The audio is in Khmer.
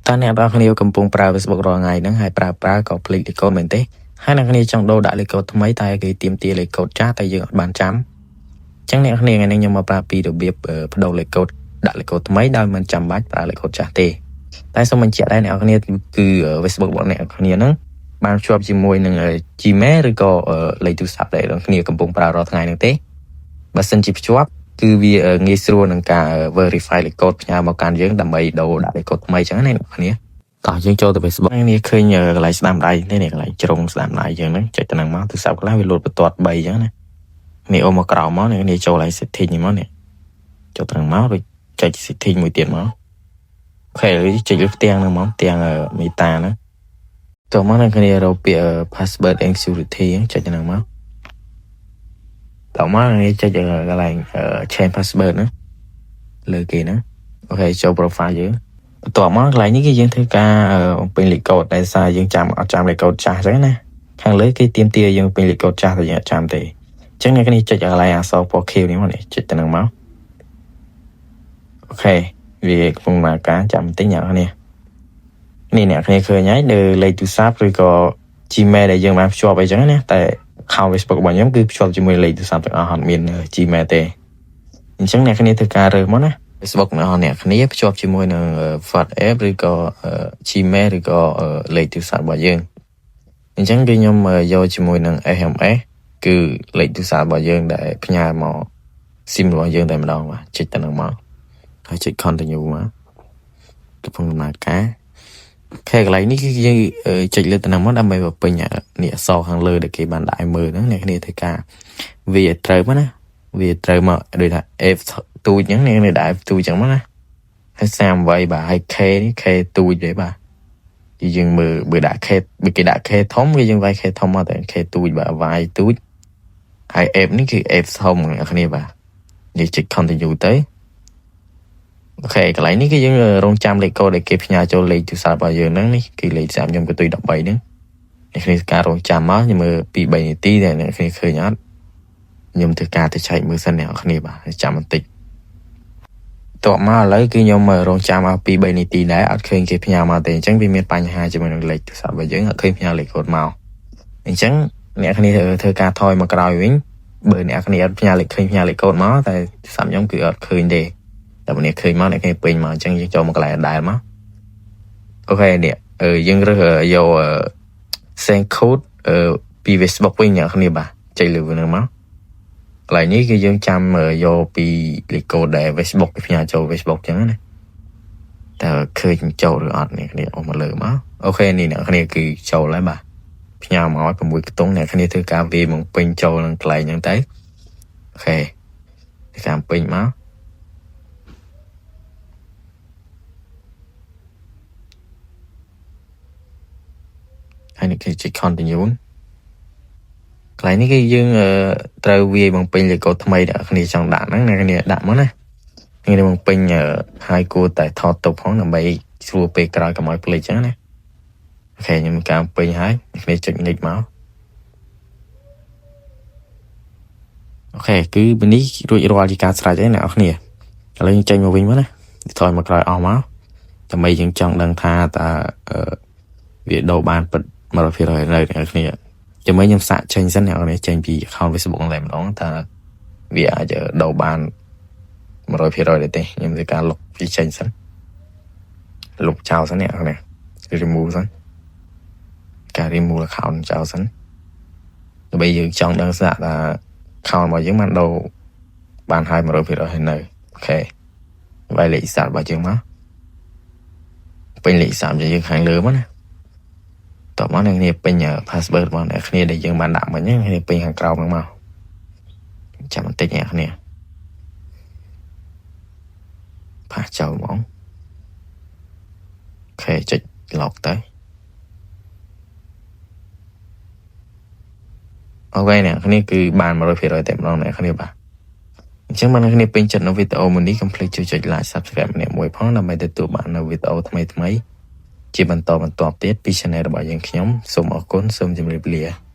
តើអ្នកទាំងអស់គ្នាកំពុងប្រើ Facebook រាល់ថ្ងៃហ្នឹងហើយប្រើប្រើក៏ភ្លេចលេខកូដមែនទេហើយអ្នកគ្នាចង់ដូរដាក់លេខកូដថ្មីតែគេទាមទារលេខកូដចាស់តែយើងអត់បានចាំអញ្ចឹងអ្នកគ្នាថ្ងៃនេះខ្ញុំមកប្រាប់ពីរបៀបប្ដូរលេខកូដដាក់លេខកូដថ្មីដោយមិនចាំបាច់ប្រើលេខកូដចាស់ទេតែសូមបញ្ជាក់ដែរអ្នកគ្នាគឺ Facebook របស់អ្នកគ្នាហ្នឹងបានភ្ជាប់ជាមួយនឹង Gmail ឬក៏លេខទូរស័ព្ទដែលអ្នកគ្នាកំពុងប្រើរាល់ថ្ងៃហ្នឹងទេបើសិនជាភ្ជាប់គឺវាងាយស្រួលនឹងការ verify លេខកូដផ្ញើមកកាន់យើងដើម្បីដូរដាក់លេខកូដថ្មីអញ្ចឹងណាអ្នកគ្នាតោះយើងចូលទៅ Facebook នេះឃើញកន្លែងស្ដាំដៃនេះនេះកន្លែងជ្រុងស្ដាំដៃយើងហ្នឹងចុចទៅហ្នឹងមកទូរស័ព្ទខ្លះវាលោតបន្ទាត់3អញ្ចឹងណានេះអូមកក្រោមមកនេះចូលកន្លែង setting នេះមកនេះចូលទៅហ្នឹងមករួចចុច setting មួយទៀតមក OK ចុចលើផ្ទាំងហ្នឹងមកផ្ទាំងមេតាហ្នឹងតោះមកអ្នកគ្នារកពាក្យ password and security ចុចទៅហ្នឹងមកតោះមកនេះចុចកន្លែង change password ហ្នឹងលើគេហ្នឹង OK ចូល profile យើងបន្ទាប់មកកន្លែងនេះគឺយើងធ្វើការបំពេញលេខកូដដែលសារយើងចាំអត់ចាំលេខកូដចាស់អញ្ចឹងណាខាងលើគេទាមទារយើងបំពេញលេខកូដចាស់តែយើងអត់ចាំទេអញ្ចឹងអ្នកគ្នាចុចកន្លែងអក្សរពណ៌ខៀវនេះមកនេះចុចទៅនឹងមក OK វាកំពុងមកការចាំបន្តិចអ្នកគ្នានេះអ្នកគ្នាឃើញហើយលើលេខទូរស័ព្ទឬក៏ Gmail ដែលយើងបានភ្ជាប់អីចឹងណាតែ account Facebook របស់ខ្ញុំគឺភ្ជាប់ជាមួយលេខទូរស័ព្ទទាំងអស់អត់មាន Gmail ទេអញ្ចឹងអ្នកគ្នាធ្វើការរើសមកណា Facebook របស់អ្នកគ្នាភ្ជាប់ជាមួយនឹង WhatsApp ឬក៏ Gmail ឬក៏លេខទូរស័ព្ទរបស់យើងអញ្ចឹងគឺខ្ញុំយកជាមួយនឹង SMS គឺលេខទូរស័ព្ទរបស់យើងដែលផ្ញើមក SIM របស់យើងតែម្ដងបាទចុចទៅនឹងមកហើយចុច continue មកកំពុងដំណើរការ OK កន្លែងនេះគឺយើងចុចលើទៅនឹងមកដើម្បីបំពេញនេះអក្សរខាងលើដែលគេបានដាក់ឲ្យមើលហ្នឹងអ្នកគ្នាធ្វើការវាឲ្យត្រូវមកណាវាត្រូវមកដូចថា F ទូចអញ្ចឹងអ្នកគ្នាដាក់ F ទូចអញ្ចឹងមកណាហើយ38បាទហើយ K នេះ K ទូចទេបាទគឺយើងមើលបើដាក់ K បើគេដាក់ K ធំគឺយើងវាយ K ធំមកតែ K ទូចបាទ Y ទូចហើយ F នេះគឺ F ធំអ្នកគ្នាបាទយើងចុច continue ទៅ OK កន្លែងនេះគឺយើងរងចាំលេខកូដដែលគេផ្ញើចូលលេខទូរស័ព្ទរបស់យើងហ្នឹងនេះគឺលេខទូរស័ព្ទខ្ញុំកន្ទុយ13ហ្នឹងអ្នកគ្នាការរងចាំមកខ្ញុំមើល2 3នាទីតែអ្នកគ្នាឃើញអត់ខ្ញុំធ្វើការទៅឆែកមើលសិនអ្នកគ្នាបាទចាំបន្តិចតបមកឥឡូវគឺខ្ញុំរងចាំមក2 3នាទីដែរអត់ឃើញគេផ្ញើមកទេអញ្ចឹងវាមានបញ្ហាជាមួយនឹងលេខទូរស័ព្ទរបស់យើងអត់ឃើញផ្ញើលេខកូដមកអញ្ចឹងអ្នកគ្នាធ្វើការថយមកក្រោយវិញបើអ្នកគ្នាអត់ផ្ញើលេខឃើញផ្ញើលេខកូដមកតែទូរស័ព្ទខ្ញុំគឺអត់ឃើញទេតែបើអ្នកឃើញមកអ្នកគ្នាពេញមកអញ្ចឹងយើងចូលមកកន្លែងដដែលមក OK នេះយើងរើសយក send code ពី Facebook វិញអ្នកគ្នាបាទចុចលើហ្នឹងមកកន្លែងនេះគឺយើងចាំយកពីលេខកូដដែល Facebook គេផ្ញើចូល Facebook អញ្ចឹងណាតើឃើញចូលឬអត់អ្នកគ្នាអស់មកលើមក OK នេះអ្នកគ្នាគឺចូលហើយបាទផ្ញើមកឲ្យ6ខ្ទង់អ្នកគ្នាធ្វើការវាមកពេញចូលនឹងកន្លែងហ្នឹងទៅ OK ធ្វើការពេញមកហើយនេះគឺចុច continue កន្លែងនេះគឺយើងត្រូវវាយបំពេញលេខកូដថ្មីដែលអ្នកគ្នាចង់ដាក់ហ្នឹងអ្នកគ្នាដាក់មកណាគ្នាបំពេញហើយគួរតែថតទុកផងដើម្បីស្រួលពេលក្រោយកុំឲ្យភ្លេចចឹងណា OK ខ្ញុំការបំពេញហើយអ្នកគ្នាចុច next មក OK គឺនេះរួចរាល់ជាការស្រេចហើយអ្នកនរគ្នាឥឡូវយើងចេញមកវិញមកណាថយមកក្រោយអស់មកដើម្បីយើងចង់ដឹងថាតើវាដូរបានពិត100%នៅអ្នកគ្នាចាំមើលខ្ញុំសាកចេញសិនអ្នកនរចេញពី account Facebook តែម្ដងតើវាអាចដូរបាន100%ដែរទេខ្ញុំធ្វើការលុបវាចេញសិនលុបចោលសិនអ្នកនរ remove សិនការ remove account ចោលសិនដើម្បីយើងចង់ដឹងស្នាក់ថា account របស់យើងបានដូរបានហើយ100%ហើយនៅ OK វាយលេខសាស្ត្ររបស់យើងមកពេញលេខសាស្ត្រយើងខាងលើមកណាតោះមកអ្នកគ្នាពេញ password របស់អ្នកគ្នាដែលយើងបានដាក់មិញហ្នឹងគ្នាពេញខាងក្រោមហ្នឹងមកចាំបន្តិចអ្នកគ្នាpaste ចូលហ្មង OK ចុច lock ទៅ OK អ្នកគ្នាគឺបាន100%តែម្ដងអ្នកគ្នាបាទអញ្ចឹងបើអ្នកគ្នាពេញចិត្តនៅវីដេអូមួយនេះកុំភ្លេចជួយចុច like subscribe ម្នាក់មួយផងដើម្បីទទួលបាននៅវីដេអូថ្មីៗជាបន្តបន្ទាប់ទៀតពី channel របស់យើងខ្ញុំសូមអរគុណសូមជម្រាបលា។